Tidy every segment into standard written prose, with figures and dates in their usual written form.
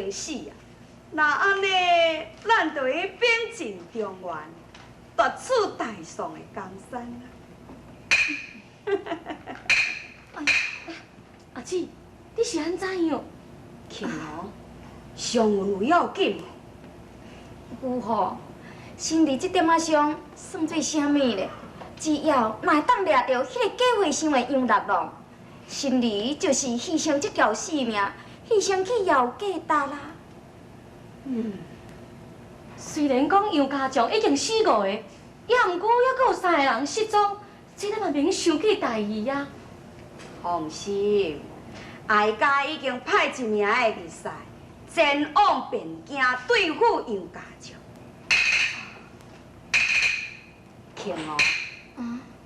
經死啊！若按呢，咱就會兵進中原，奪取大宋的江山啊！哎，阿姊，你是按怎樣？慶娥，傷運有要緊無？有吼，身佇這點仔傷，算做啥物咧？只要若會當掠著彼个假和尚的楊六郎，身兒就是犧牲這條性命，犧牲去也有價值啦。嗯，雖然講楊家將已經死五个，也毋過猶閣有三个人失蹤，這咱嘛免傷去大意啊。放心，哀家已經派一名的密使前往汴京對付楊家將。慶娥，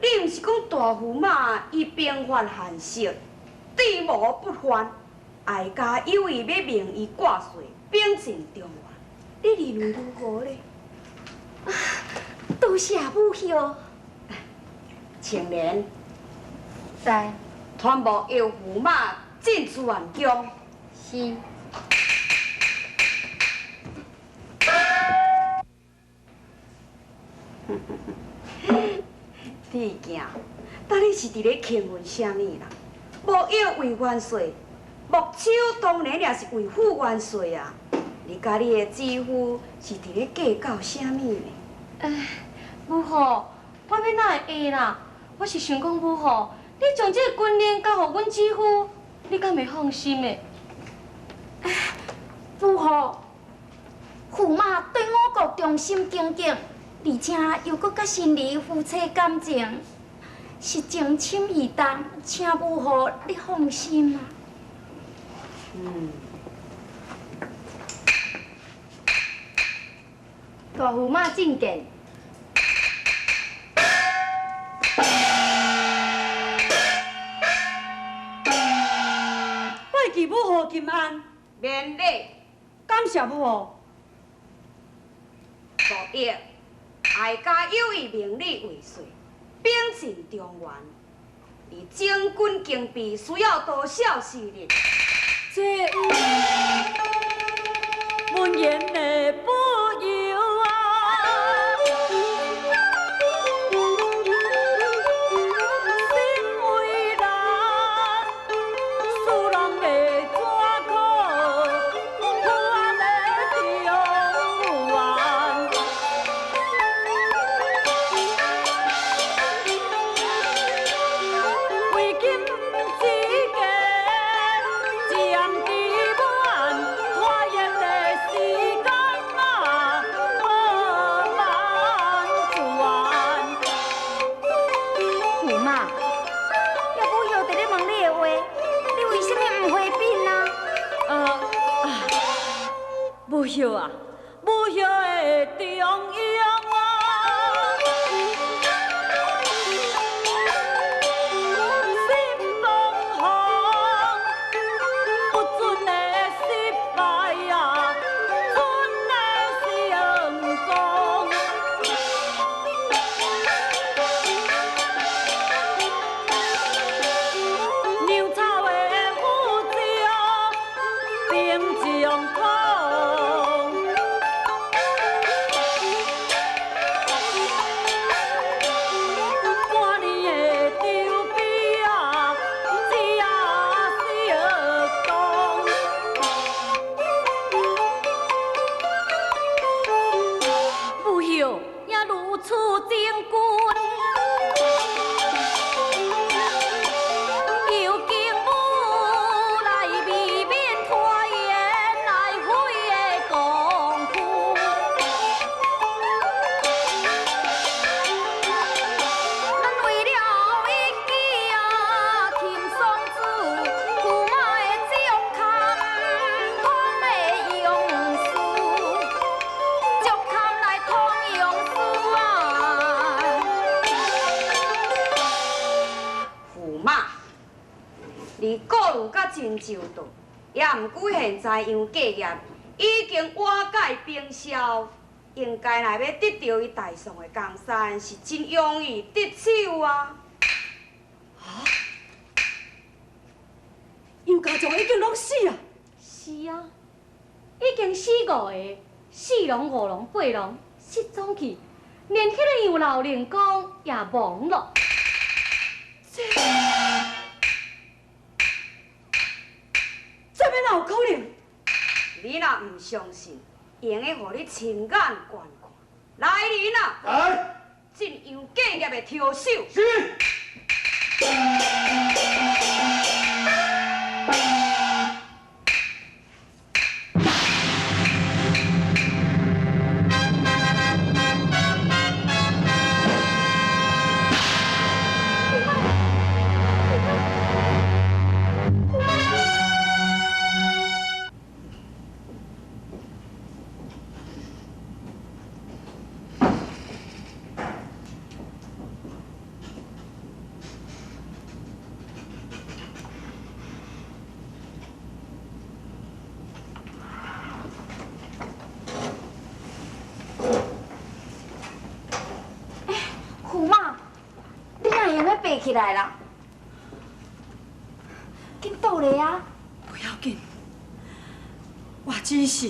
你毋是講大駙馬伊兵法玄熟，智謀不凡，哀家有意欲命伊掛帥，兵進中原，你認為如何咧？多謝母后。青蓮，在。傳木搖駙馬進慈安宮。是。铁镜，到底是佇咧庆恨啥物啦？木摇為元帥，木手當然也是為副元帥啊！你佮你的姊夫是佇咧計較啥物呢？哎，母后，我欲哪會會啦？我是想講母后，你將這個軍令交予阮姊夫，你敢會放心的？哎，母后，駙馬對我國忠心耿耿，而且又閣佮身兒夫妻感情，是情深意重，請母后你放心啊。嗯。大駙馬覲見。拜見母后金安，免禮。感謝母后。木易，哀家有意命你為帥，兵進中原，而整軍警備需要多少時日？這文言的保佑啊！身為人，使人會怎可不安的中原？為今之計，將之滿，拖延的時間啊，無萬全。駙馬，也母后佇咧問你的話，你為啥物毋回稟啊？母后啊，母后的中庸啊。心崩风，不准的失败啊，准的成功。粮草的富足，兵将空。半年的筹备啊，只啊小讲。母后也如此将军，又经武来未免拖延来费的功夫。咱為了一己啊，親喪子，駙馬的足堪通的勇士，足堪來通勇士啊！駙馬，你顧慮甲真周到，也毋過現在楊繼業已經瓦解兵消，應該若欲得著伊大宋的江山，是真容易得手啊！啊！楊家將已經攏死啊！是啊。已经死五个，四龙、五龙、八龙失踪去，连彼个杨老灵公也亡了。这欲哪有可能？你若毋相信，会用得予你亲眼观看。来人啊！来，进杨家业的挑手。是。爬起来啦！紧倒咧啊！不要紧，我只是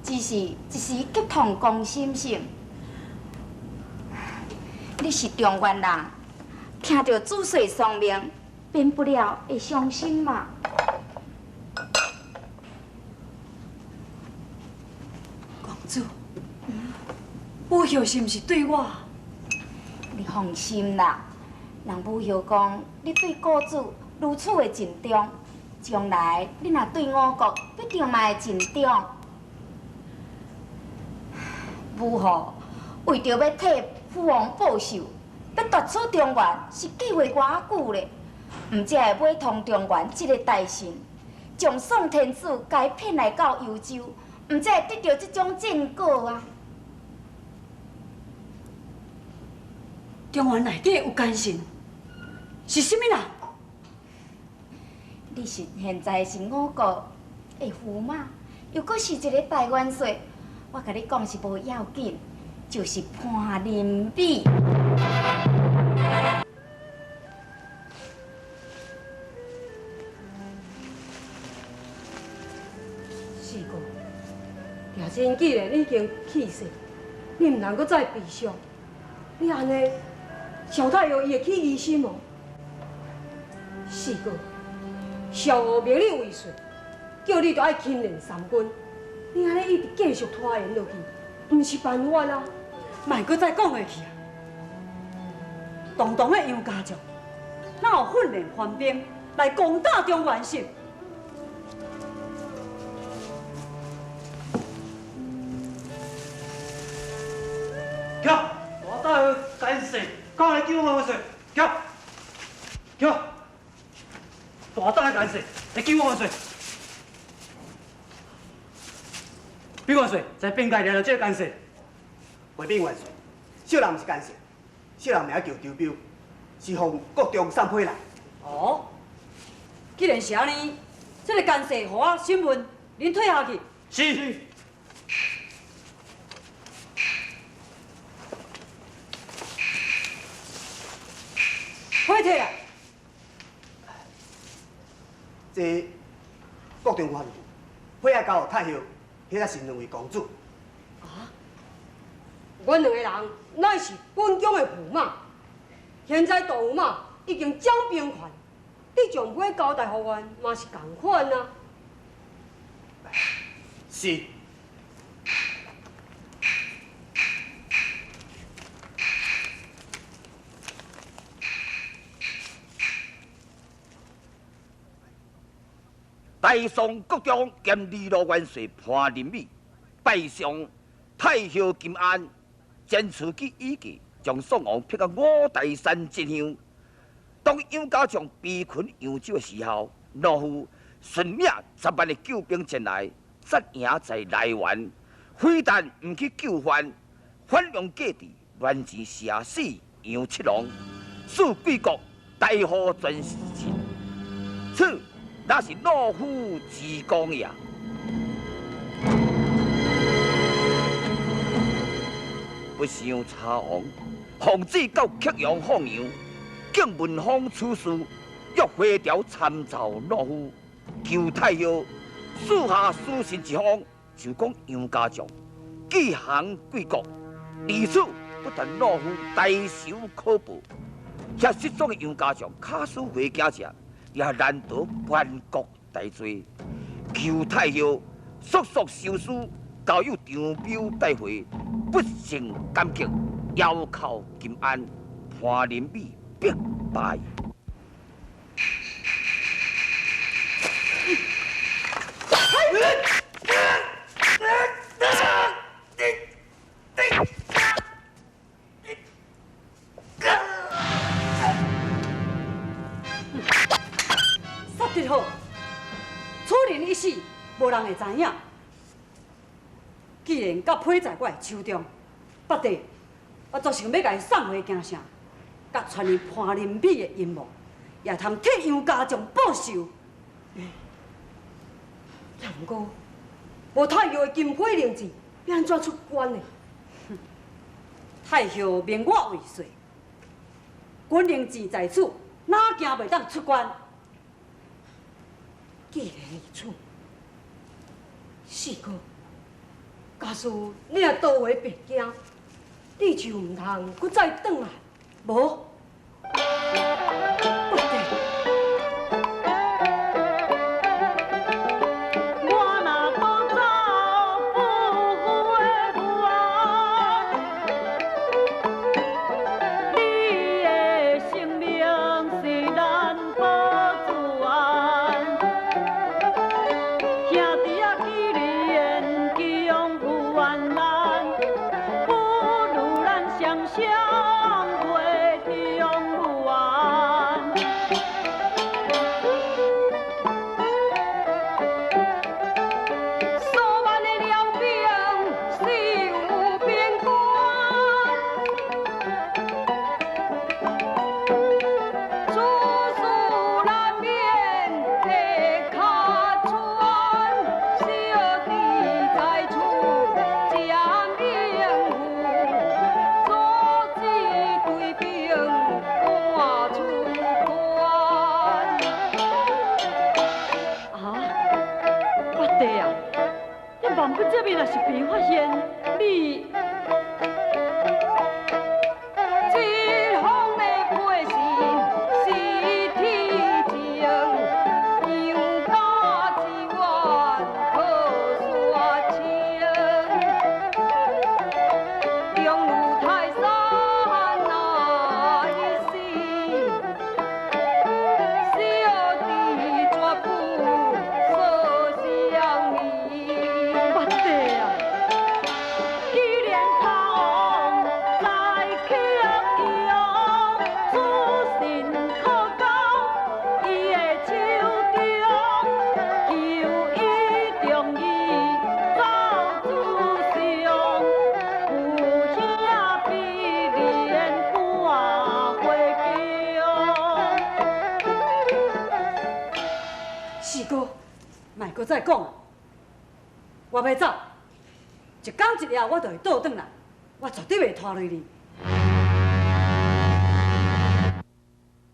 一时激痛攻心性。你是中原人，听到子婿丧命，免不了会伤心嘛。公主，母后是毋是对我？你放心啦，人母后讲你对国主如此的尽忠，将来你若对我国必定嘛会尽忠。母后为著欲替父王报仇，欲夺取中原，是计划偌久咧，毋才会买通中原这个大臣，将宋天子共伊骗来到幽州，毋才会得到这种战果啊！中原内底有奸臣，是啥物人？你是现在是我国的驸马，又阁是一个大元帅，我共你讲是无要紧，就是潘林美。四哥，亚珍既然已经去世，你毋通阁再悲伤，你按呢？萧太后伊会起疑心无？四哥，萧后命你为帅，叫你著爱亲临三军，你按呢一直继续拖延落去，毋是办法啊！莫阁再讲下去啊！堂堂的杨家将，哪有训练番兵来攻打中原省？起，大胆的奸细！敢来救我元帅？起，起！大胆的奸细来救我元帅！禀元帅，在边界掠著这个奸细。回禀元帅，小人毋是奸细，小人名叫张彪，是奉国中送批来。哦，既然是按呢，这个奸细，予我审问，恁退下去。是。火退来。这国中吩咐，火仔交予太后，彼才是两位公主。啊？阮两个人乃是本宫的驸马，现在大驸马已经掌兵权，你将批交代予阮嘛是仝款啊。是。大宋国中兼二路元帅潘仁美拜相太后金安，前赐去以计，将宋王骗到五台山进香。当杨家将被困扬州的时候，罗富顺命10万的救兵前来，扎营在内原，非但毋去救犯，反用计智乱箭射死杨七郎，使贵国大祸全身。此那是懦夫之功也。不想查王，奉旨到曲阳放羊，竟闻风此事，欲回朝参奏懦夫，求太后四下书信一封，就讲杨家将寄降贵国，离此不但懦夫大仇可报，遐失踪的杨家将卡斯回家者，也难逃叛国大罪。求太后速速修书，交由张彪带回，不胜感激，遥靠金安，潘林美必败。杀得好，楚人一死，无人会知影。既然甲批在我的手中，八弟，我足想欲共伊送回京城，佮传伊潘林美的阴谋，也通替杨家将报仇。也毋过，无太后的金批令旨，欲按怎出关呢？太后命我为帅，军令旨在此，哪惊袂当出关？既然如此，四哥，假使你若倒回北京，你就毋通阁再转来，无？不对。再讲，我欲走，一工一夜我就会倒转来，我绝对袂拖累你。